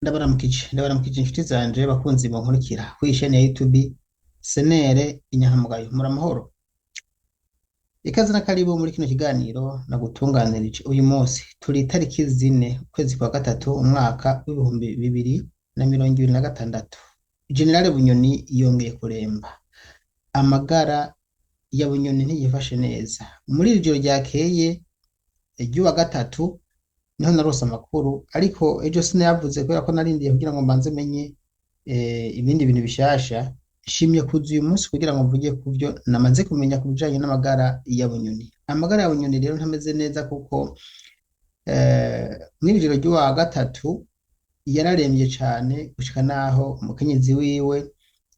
Ndabaramukije inshuti zanje bakunzi munkurikira kuri chaîne ya YouTube Senere Inyankamugayo, muri amahoro? Ikaze na karibu muri kino kiganiro nagutunganirije uyu munsi. Turi itariki 4 ukwezi kwa gatatu umwaka w'2026. Generale Bunyoni yongeye kuremba. Amagara ya Bunyoni ntiyifashe neza. Muri iri joro ryakeye ry'uwa gatatu niho narose amakuru, ariko ejo sinayavuze kubera ko narindiye kugira ngo mbanze menye ibindi bintu bishasha. Nshimye kuza uyu munsi kugira ngo mvuge ku byo namaze kumenya ku bijanye n'amagara ya Bunyoni. Amagara ya Bunyoni rero ntameze neza kuko mw'iri joro ry'uwa gatatu yararemvye cane gushika naho umukenyezi wiwe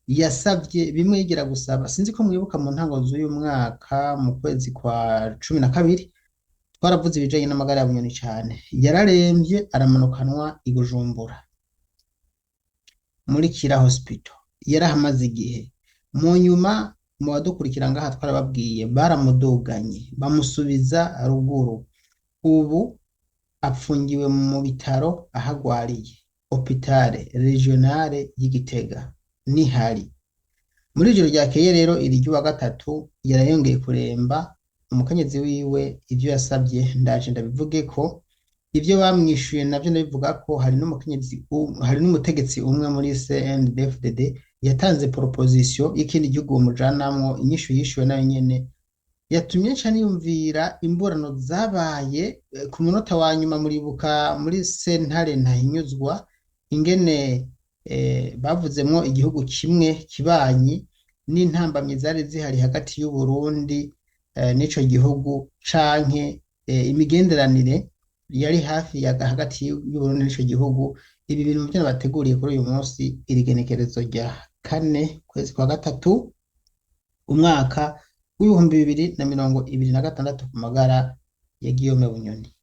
yasavye bimwe yigira gusaba. Sinzi ko mwibuka mu ntango z'uyu mwaka mu kwezi kwa 12 twaravuze ibijanye n'amagara ya Bunyoni cane. Yararemvye aramanukanwa i Bujumbura muri Kira Hospital, yarahamaze igihe. Mu nyuma mu badukurikira ngaha twarababwiye, baramuduganye bamusubiza ruguru. Ubu apfungiwe mu bitaro aho agwariye, Hôpital Régional y'i Gitega nihari. Muri ijoro ryakeye rero iri ry'uwa gatatu yarayongeye kuremba. Umukenyezi wiwe ivyo yasavye ndaje ndabivugeko, ivyo bamwishuye navyo ndabivugako. Hari n'umukenyezi, hari n'umutegetsi umwe muri CNDD-FDD yatanze proposition y'ikindi gihugu bomujanamwo. Inyishu yishuwe nayo nyene yatumye nca niyumvira imburano zabaye ku munota wa nyuma. Muribuka muri sentare ntahinyuzwa ingene bavuzemwo igihugu kimwe kibanyi n'intambamyi zari zihari hagati y'Uburundi n'ico gihugu, canke imigenderanire yari hafi ya hagati y'Uburundi n'ico gihugu. Ibi bintu muvyo nabateguriye kuri uyu munsi, iri genekerezo rya 4 kwezi kwa gatatu umwaka w'2026, ku magara ya Guillaume Bunyoni.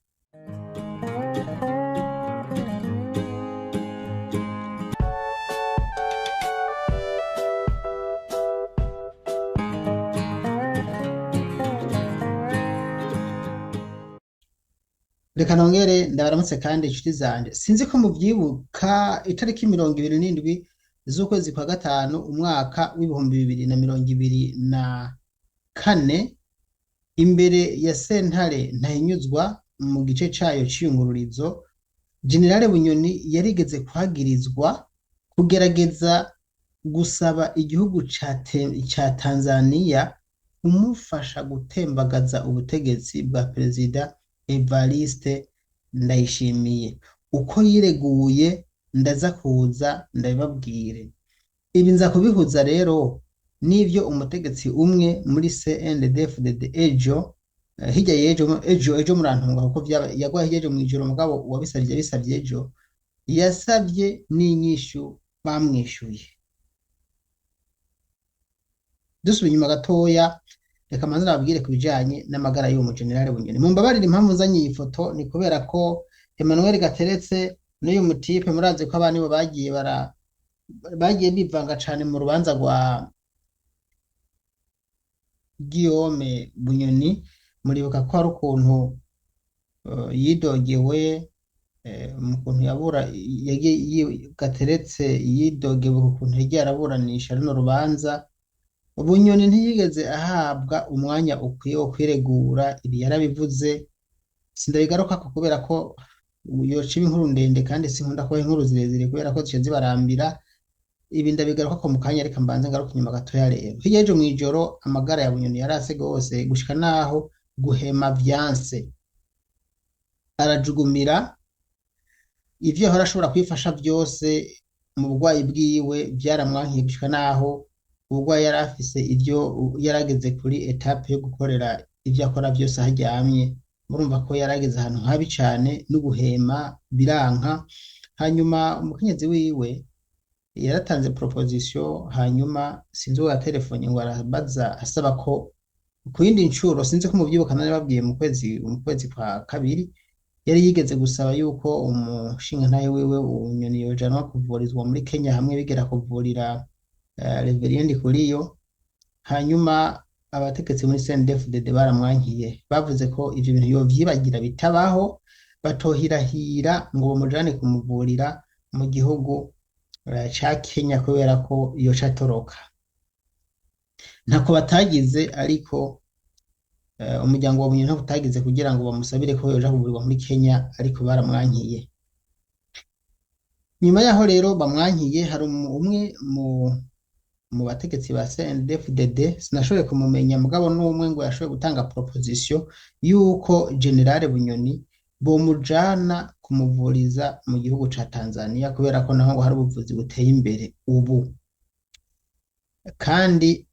Reka nongere ndabaramutse kandi inshuti zanje. Sinzi ko muvyibuka, itariki 27 z'ukwezi kwa gatanu umwaka w'2024, imbere ya sentare ntahinyuzwa mu gice cayo c'iyungururizo, Generale Bunyoni yarigeze kwagirizwa kugerageza gusaba igihugu ca Tanzania kumufasha gutembagaza ubutegetsi bwa Perezida Evariste Ndayishimiye. Uko yireguye ndaza kuza ndabibabwire. Ibi nza kubihuza rero n'ivyo umutegetsi umwe muri CNDD-FDD ejo, hirya y'ejo, ejo murantunga kuko yagwaye hirya y'ejo mw'ijoro, mugabo uwabisavye yabisavye ejo, yasavye n'inyishu bamwishuye. Dusubiye inyuma gatoya, reka manze nababwire ku bijanye n'amagara y'uwo mugenerale Bunyoni. Mumbabarire, impamvu nzanye iyi foto ni kubera ko Emmanuel Gateretse n'uyu mutipe, murazi ko abana nibo bagiye bivanga cane mu rubanza rwa Guillaume Bunyoni. Muribuka ko hari ukuntu yidogewe mu kuntu yabura yagiye Gateretse yidogewe ku kuntu yagiye araburanisha runo rubanza. Bunyoni ntiyigeze ahabwa umwanya ukwiye wo kwiregura. Ibi yarabivuze, sindabigarukako kubera ko yoca iba inkuru ndende, kandi sinkunda kuba inkuru zirezire kubera ko zica zibarambira. Ibi ndabigarukako mu kanya, reka mbanze ngaruke inyuma gatoya. Rero hirya y'ejo mw'ijoro amagara ya Bunyoni yarase gose gushika naho guhema vyanse, arajugumira. Ivyo yahora ashobora kwifasha vyose mu burwayi bwiwe vyaramwankiye, gushika naho uburwayi yari afise ivyo yarageze kuri étape yo gukorera ivyo akora vyose aho aryamye. Murumva ko yarageze ahantu habi cane, n'uguhema biranka. Hanyuma umukenyezi wiwe yaratanze proposition, hanyuma sinzi uwo yatelefone ngo arabaza asaba ko ku yindi ncuro, sinzi ko muvyibuka, nari babwiye mu kwezi kwa kabiri yari yigeze gusaba yuko umushingantahe wiwe Bunyoni yojanwa kuvurizwa muri Kenya hamwe bigera kuvurira Reverien Ndikuriyo. Hanyuma abategetsi muri CNDD-FDD baramwankiye, bavuze ko ivyo bintu yovyibagira bitabaho, batohirahira ngo bamujane kumuvurira. mu gihugu ca Kenya kubera ko yoca atoroka. Ntako batagize, ariko umuryango wa Bunyoni ntako utagize kugira ngo bamusabire ko yoja kuvurirwa muri Kenya, ariko baramwankiye. Nyuma yaho rero bamwankiye, hari umwe mu bategetsi ba CNDD-FDD, sinashoboye kumumenya, mugabo n'umwe ngo yashoboye gutanga proposition yuko General Bunyoni bomujana kumuvuriza mu gihugu ca Tanzania, kubera ko naho ngo hari ubuvuzi buteye imbere ubu. Kandi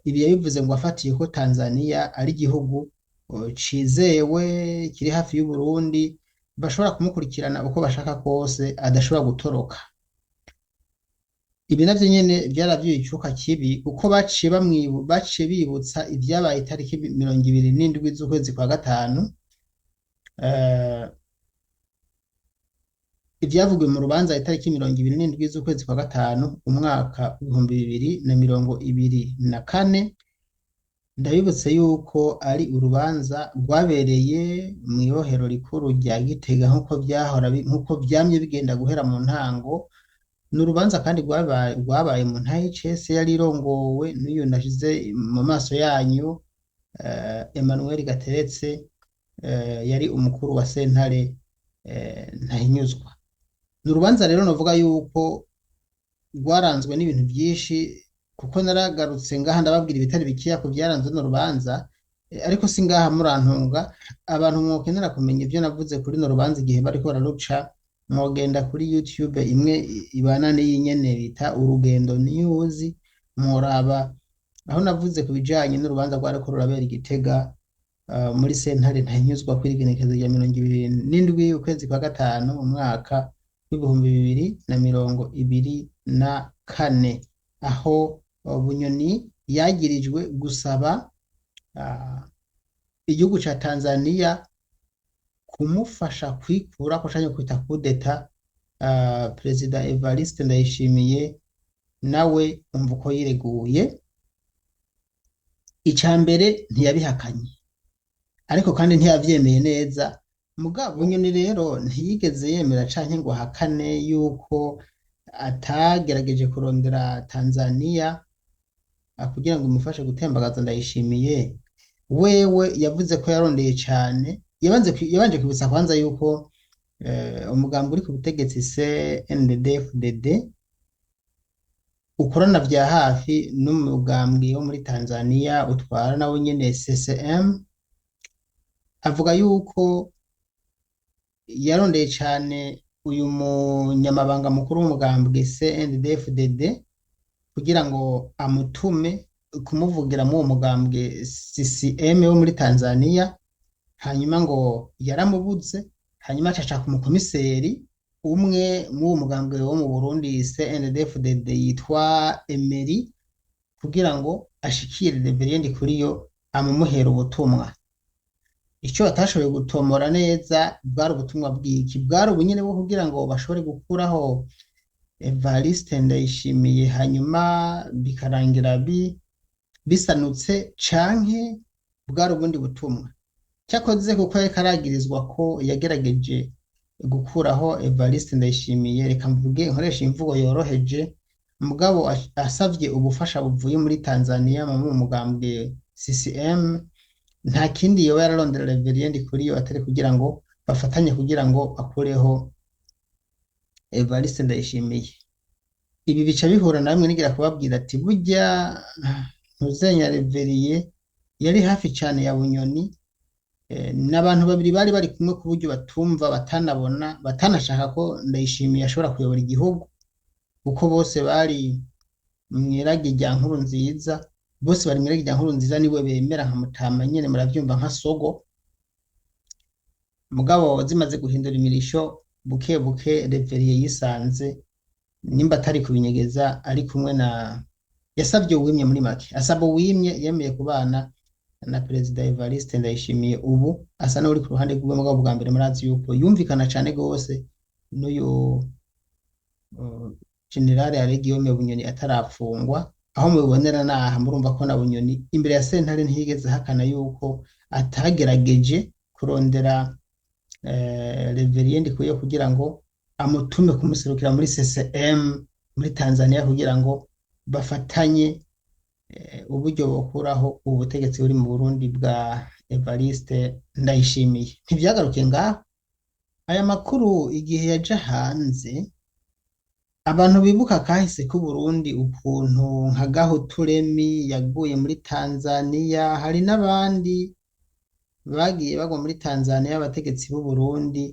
ibi yabivuze ngo afatiye ko Tanzania ari igihugu cizewe kiri hafi y'u Burundi, bashobora kumukurikirana uko bashaka kose, adashobora gutoroka. Ibi navyo nyene vyaravyuye icuka kibi, kuko baciye bibutsa ivyabaye itariki 27 z'ukwezi kwa gatanu, ivyavugiwe mu rubanza itariki 27 z'ukwezi kwa gatanu umwaka 2024. Ndabibutse yuko ari urubanza rwabereye mw'ibohero rikuru rya Gitega, nk'uko vyahora nk'uko vyamye bigenda guhera mu ntango. Ni urubanza kandi rwabaye mu ntahe y'icese yari irongowe n'uyu nashize mu maso yanyu, Emmanuel Gateretse, yari umukuru wa sentare Ntahinyuzwa. Ni urubanza rero novuga yuko rwaranzwe n'ibintu vyinshi, kuko naragarutse ngaha ndababwira ibitari bikeya ku vyaranze runo rubanza, ariko si ngaha murantunga. Abantu mwokenera kumenya ivyo navuze kuri runo rubanza igihe bariko bararuca, mwogenda kuri YouTube imwe ibana n'iyi nyene bita Urugendo News, mworaba aho navuze ku bijanye n'urubanza rwariko rurabera i Gitega, muri sentare Ntahinyuzwa kw'igenekerezo rya 27 ukwezi kwa gatanu umwaka w'2024, aho Bunyoni yagirijwe gusaba igihugu ca Tanzania kumufasha kwikurako canke kwita kudeta Perezida Evariste Ndayishimiye. Nawe umva uko yireguye. Ica mbere ntiyabihakanye, ariko kandi ntiyavyemeye neza. Mugabo Bunyoni rero ntiyigeze yemera canke ngo ahakane yuko atagerageje kurondera Tanzania kugira ngo imufashe gutembagaza Ndayishimiye. Wewe yavuze ko yarondeye cane, yabanje kwibutsa kwanza yuko umugambi uri ku butegetsi CNDD-FDD ukorana vya hafi n'umugambwe wo muri Tanzania utwara nawo nyene CCM. Avuga yuko yarondeye cane uyu munyamabanga mukuru w'umugambwe CNDD-FDD kugira ngo amutume kumuvugira muri uwo mugambwe CCM wo muri Tanzania, hanyuma ngo yaramubuze, hanyuma aca ashaka umukomiseri umwe muri uwo mugambwe wo mu Burundi CNDD-FDD yitwa Emery, kugira ngo ashikire Reverien Ndikuriyo amumuhere ubutumwa. Ico batashoboye gutomora neza bwari ubutumwa bw'iki? Bwari ubunyene bwo kugira ngo bashobore gukuraho Evariste Ndayishimiye, hanyuma bikarangira bisanutse, canke bwari ubundi butumwa? Cyakoze kuko yariko aragirizwa ko yagerageje gukuraho Evariste Ndayishimiye, reka mvuge nkoresha imvugo yoroheje, mugabo asavye ubufasha buvuye muri Tanzania mu mugambwe CCM, nta kindi yoba yararondera Reverien Ndikuriyo atari kugira ngo bafatanye kugira ngo bakureho Evariste Ndayishimiye. Ibi bica bihura na bimwe nigira kubabwira ati burya Ntuzenya Reverien yari hafi cane ya Bunyoni, n'abantu babiri bari bari kumwe ku buryo batumva, batanabona, batanashaka ko Ndayishimiye ashobora kuyobora igihugu, kuko bose bari mw'iragi rya Nkurunziza, bose bari mw'iragi rya Nkurunziza, niwe bemera nka Mutama nyene, muravyumva nka Sogo. Mugabo zimaze guhindura imirisho buke buke, Reverien yisanze nimba atari kubinyegeza ari kumwe na yasavye uwimye, muri make asaba uwimye, yemeye kubana na Perezida Evariste Ndayishimiye. Ubu asa n'uri ku ruhande rwiwe, mugabo bwa mbere murazi yuko yumvikana cane gose n'uyu General Alain Guillaume Bunyoni atarapfungwa. Aho mubibonera naha, murumva ko na Bunyoni imbere ya sentare ntiyigeze ahakana yuko atagerageje kurondera Reverien Ndikuriyo kugira ngo amutume kumuserukira muri CCM muri Tanzania kugira ngo bafatanye uburyo bokuraho ubutegetsi buri mu Burundi bwa Evariste Ndayishimiye. Ntivyagarukiye ngaho. Aya makuru igihe yaja hanze, abantu bibuka kahise k'Uburundi ukuntu nka Gahuturemi yaguye muri Tanzania, hari n'abandi bagiye bagwa muri Tanzania abategetsi b'Uburundi.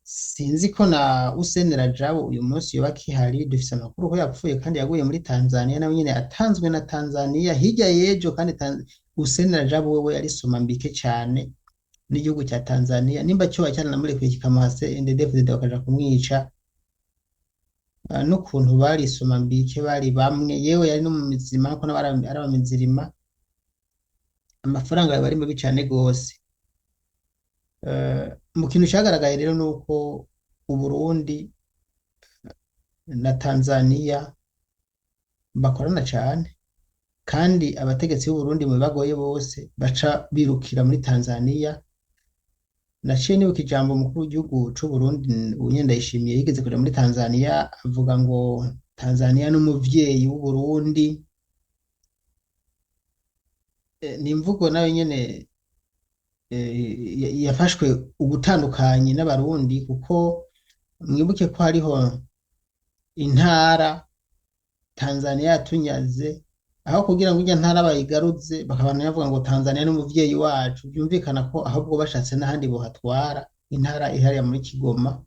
Sinzi ko na Hussein Rajab uyu munsi yoba akihari, dufise amakuru ko yapfuye kandi yaguye muri Tanzania, nawe nyene atanzwe na Tanzania hirya y'ejo. Kandi Hussein Rajab wewe yari somambike cane n'igihugu ca Tanzania, nimba coba caranamurekuye kikamuha CNDD-FDD bakaja kumwica, n'ukuntu bari somambike bari bamwe, yewe yari no mu mizima ko nabo ari abamizirima, amafaranga bari mabi cane gose. Mu kintu cagaragaye rero nuko Uburundi na Tanzania bakorana cane, kandi abategetsi b'Uburundi mu bagoye bose baca birukira muri Tanzania. Naciye nibuka ijambo umukuru w'igihugu c'Uburundi ubu Ndayishimiye yigeze kuja muri Tanzania avuga ngo Tanzania n'umuvyeyi w'Uburundi. Ni imvugo nayo nyene yafashwe ugutandukanye n'Abarundi, kuko mwibuke ko hariho intara Tanzania yatunyaze, aho kugira ngo irya ntara bayigaruze bakabandanya bavuga ngo Tanzania n'umuvyeyi wacu. Vyumvikana ko ahubwo bashatse n'ahandi bohatwara intara ihariya muri Kigoma.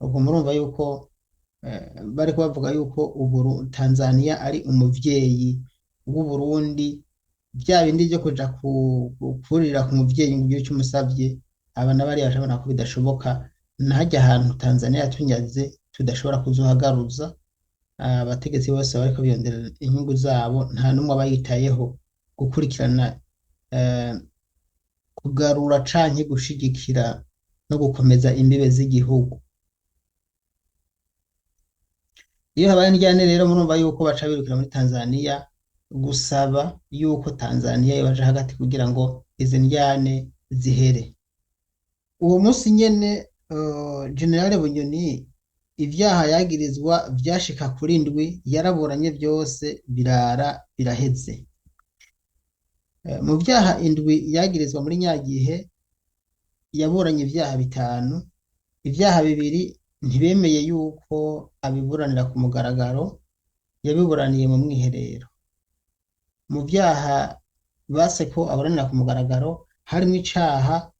Ubwo murumva yuko bariko bavuga yuko Tanzania ari umuvyeyi w'Uburundi, vya bindi vyo kuja kurira ku muvyeyi ngo ugire ico umusavye, aba n'abariya bacabona ko bidashoboka, naharya ahantu Tanzania yatunyaze tudashobora kuzohagaruza. Abategetsi bose bariko birondera inyungu zabo, nta n'umwe aba yitayeho gukurikirana kugarura canke gushigikira no gukomeza imbibe z'igihugu. Iyo habaye indyane rero murumva yuko baca birukira muri Tanzania gusaba yuko Tanzania yobaja hagati kugira ngo izi ndyane zihere. Uwo munsi nyene General Bunyoni ivyaha yagirizwa vyashika kuri ndwi, yaraburanye vyose birara biraheze. Mu vyaha indwi yagirizwa muri nyagihe yaburanye ivyaha 5, ivyaha 2 ntibemeye yuko abiburanira ku mugaragaro, yabiburaniye mu mwiherero. Mu vyaha base ko aburanira ku mugaragaro harimwo icaha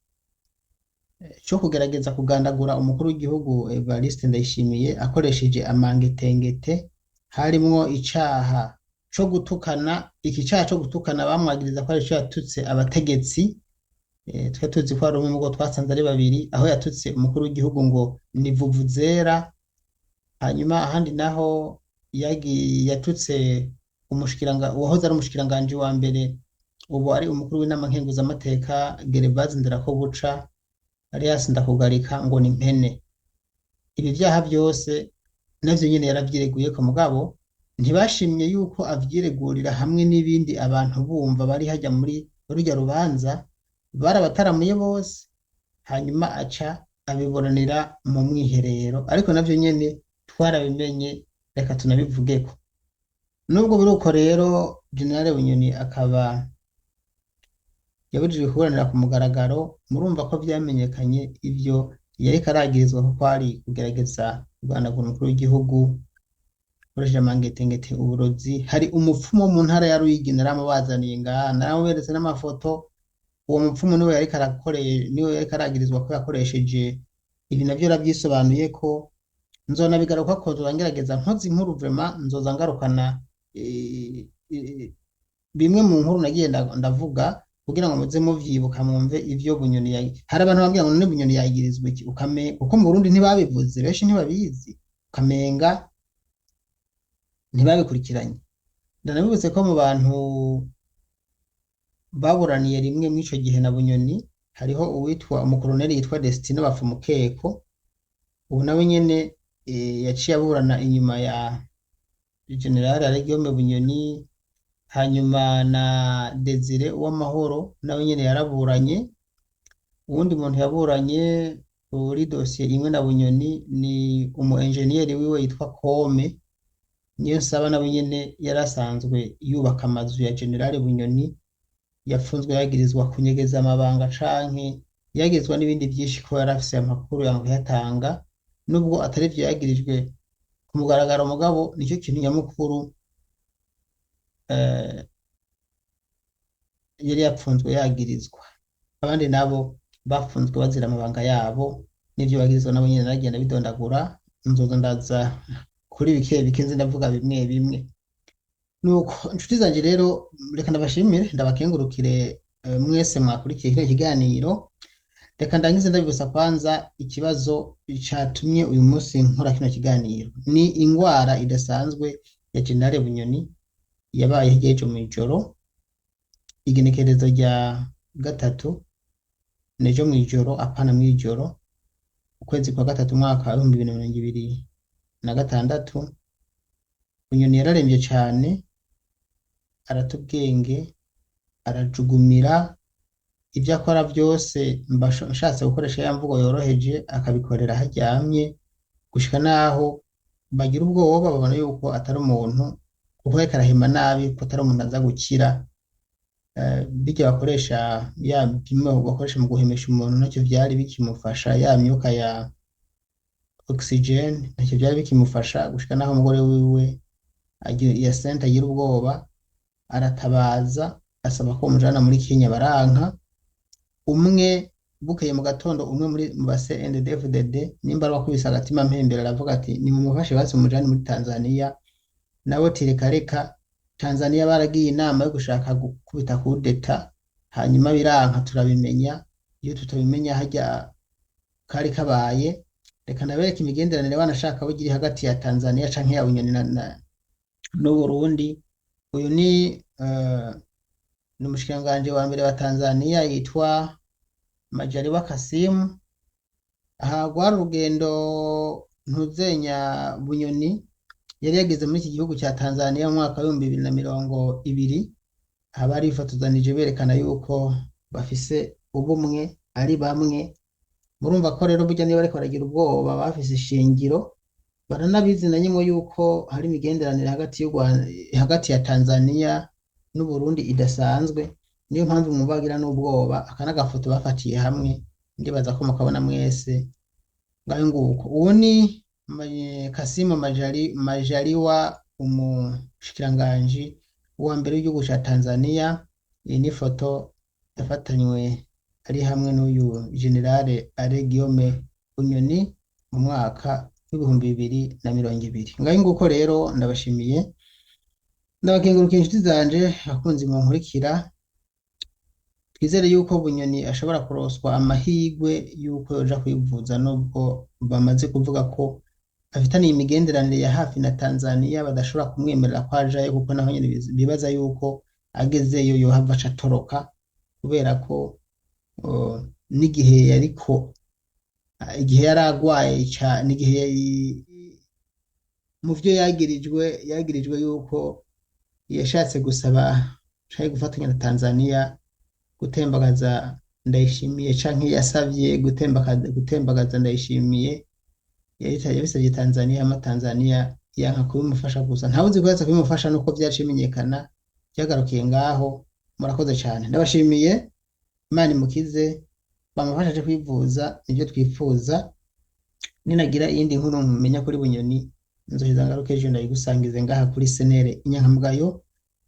co kugerageza kugandagura umukuru w'igihugu Evariste Ndayishimiye akoresheje amangetengete, harimwo icaha co gutukana. Iki caha co gutukana bamwagiriza ko arico yatutse abategetsi, twe tuzi ko ari umwe mugo twasanze ari babiri, aho yatutse umukuru w'igihugu ngo ni vuvuzera. Hanyuma ahandi naho yatutse uwahoze ari umushikiranganji wa mbere ubu ari umukuru w'inama nkenguzamateka Gervase Nderakobuca alias Ndakugarika ngo ni mpene. Ibi vyaha vyose navyo nyene yaravyireguye ko, mugabo ntibashimye yuko avyiregurira hamwe n'ibindi abantu bumva bari hajya muri rurya rubanza, barabataramuye bose, hanyuma aca abiburanira mu mwiherero. Ariko navyo nyene twarabimenye, reka tunabivugeko. Nubwo biruko rero General Bunyoni akaba yabujijwe kuburanira ku mugaragaro, murumva ko vyamenyekanye ivyo yariko aragirizwa ko kwari kugerageza kugandagura umukuru w'igihugu akoresheje amangetengete uburozi. Hari umupfumu wo mu ntara ya Ruyigi naramubazaniye ngaha, naramuberetse n'amafoto. Uwo mupfumu niwe yariko aragirizwa ko yakoresheje ibi, navyo yaravyisobanuye ko nzonabigaruka ko nzoza ngerageza nkoze inkuru vraiment, nzoza ngarukana bimwe mu nkuru nagiye ndavuga kugira ngo muze muvyibuka mwumve ivyo Bunyoni hari abantu bambwira ngo none Bunyoni yagirizwa iki, kuko mu Burundi ntibabivuze, benshi ntibabizi, ukamenga ntibabikurikiranye. Ndanabibutse ko mu bantu baburaniye rimwe mw'ico gihe na Bunyoni hariho uwitwa umukoloneli yitwa Destino Bapfumukeko, ubu nawe nyene yaciye aburana inyuma ya General Alain Bunyoni, hanyuma na Desire Uwamahoro nawe nyene yaraburanye. Uwundi muntu yaburanye Kuri dosiye imwe na Bunyoni ni umu enjeniyeri wiwe yitwa Kome niyo nsaba, nawe nyene yari asanzwe yubaka amazu ya Generale Bunyoni, yapfunzwe yagirizwa kunyegeza amabanga canke yagirizwa n'ibindi vyinshi ko yari afise amakuru yanga kuyatanga, nubwo atari ivyo yagirijwe ku mugaragaro, mugabo nicyo kintu nyamukuru yari yapfunzwe yagirizwa. Abandi nabo bafunzwe bazira amabanga yabo n'ivyo bagirizwa nabo nyene naragenda bidondagura, nzoza ndaza kuri bike bike nze ndavuga bimwe bimwe. Nuko inshuti zanje rero, reka ndabashimire, ndabakengurukire mwese mwakurikiye kino kiganiro. Reka ndangize ndabibutsa kwanza ikibazo catumye uyu munsi nkora kino kiganiro. Ni ingwara idasanzwe ya Generale Bunyoni yabaye hirya y'ejo mw'ijoro, igenekerezo rya 3 nejo mw'ijoro, apana mw'ijoro, ukwezi kwa 3 umwaka wa 2026. Bunyoni yararemvye cane, arata ubwenge, arajugumira, ivyo akora vyose nshatse gukoresha ya mvugo yoroheje akabikorera aho aryamye, gushika naho bagira ubwoba babona yuko atari umuntu, kuko yariko arahema nabi, ko atari umuntu aza gukira. Birya bakoresha ya bimwe bakoresha mu guhemesha umuntu ntacyo vyari bikimufasha, ya myuka ya oxygen ntacyo vyari bikimufasha, gushika naho umugore wiwe Yasente agira ubwoba, aratabaza asaba ko bamujana muri Kenya, baranka. Umwe bukeye mu gatondo, umwe muri mu ba CNDD-FDD nimba ari wakubise agatima mpembero aravuga ati nimumufashe basi mumujane muri Tanzania, nawe ati reka reka, Tanzania baragiye inama yo gushaka gukubita kudeta, hanyuma biranka turabimenya, iyo tutabimenya harya kari kabaye. Reka ndabereke imigenderanire banashaka bugira hagati ya Tanzania canke ya Bunyoni n'Uburundi. Uyu ni umushikiranganji wa mbere wa Tanzania yitwa Majaliwa Kasimu. Aha rwari urugendo Ntuzenya Bunyoni yari yageze muri iki gihugu ca Tanzania mu mwaka w'ibihumbi bibiri na mirongo ibiri, aha bari bifotozanije berekana yuko bafise ubumwe ari bamwe. Murumva ko rero burya niba bariko baragira ubwoba bafise ishingiro, baranabizi na nyimwe yuko hari imigenderanire hagati y'u Rwanda, hagati ya Tanzania n'Uburundi idasanzwe, niyo mpamvu mwumva bagira n'ubwoba. Aka n'agafoto bafatiye hamwe, ndibaza ko mukabona mwese. Ngayo nguko. Uwo ni Kasimu Majaliwa, umushikiranganji wa mbere w'igihugu ca Tanzania. Iyi ni foto yafatanywe ari hamwe n'uyu Generale Alain Guillaume Bunyoni mu mwaka w'ibihumbi bibiri na mirongo ibiri. Ngayo nguko rero, ndabashimiye, ndabakengurukiye inshuti zanje, abakunzi munkurikira. Twizere yuko Bunyoni ashobora kuroswa amahirwe yuko yoja kwivuza, nubwo bamaze kuvuga ko afitaniye imigenderanire ya hafi na Tanzania, badashobora kumwemerera ko ajayo, kuko naho nyene bibaza yuko agezeyo yohava aca atoroka, kubera ko n'igihe yariko, igihe yari agwaye n'igihe mu vyo yagirijwe yuko yashatse gusaba canke gufatanya na Tanzania gutembagaza Ndayishimiye, canke yasavye gutembagaza Ndayishimiye, yabisavye Tanzania, ama Tanzania yanka kubimufasha. Gusa ntawuzi ko yaza kubimufasha, nuko vyaciye bimenyekana, vyagarukiye ngaho. Murakoze cane, ndabashimiye. Imana imukize, bamufasha aje kwivuza, nivyo twifuza. Ninagira iyindi nkuru mumenya kuri Bunyoni, nzoheza ngaruke ejo ndayigusangize ngaha kuri Senere Inyankamugayo,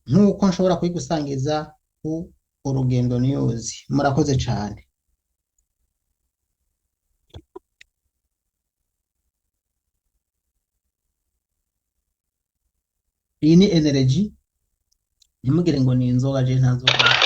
nkuko nshobora kuyigusangiza ku Urugendo News. Murakoze cane. Iyi ni energy, ntimugire ngo ni inzoga, je nta nzoga.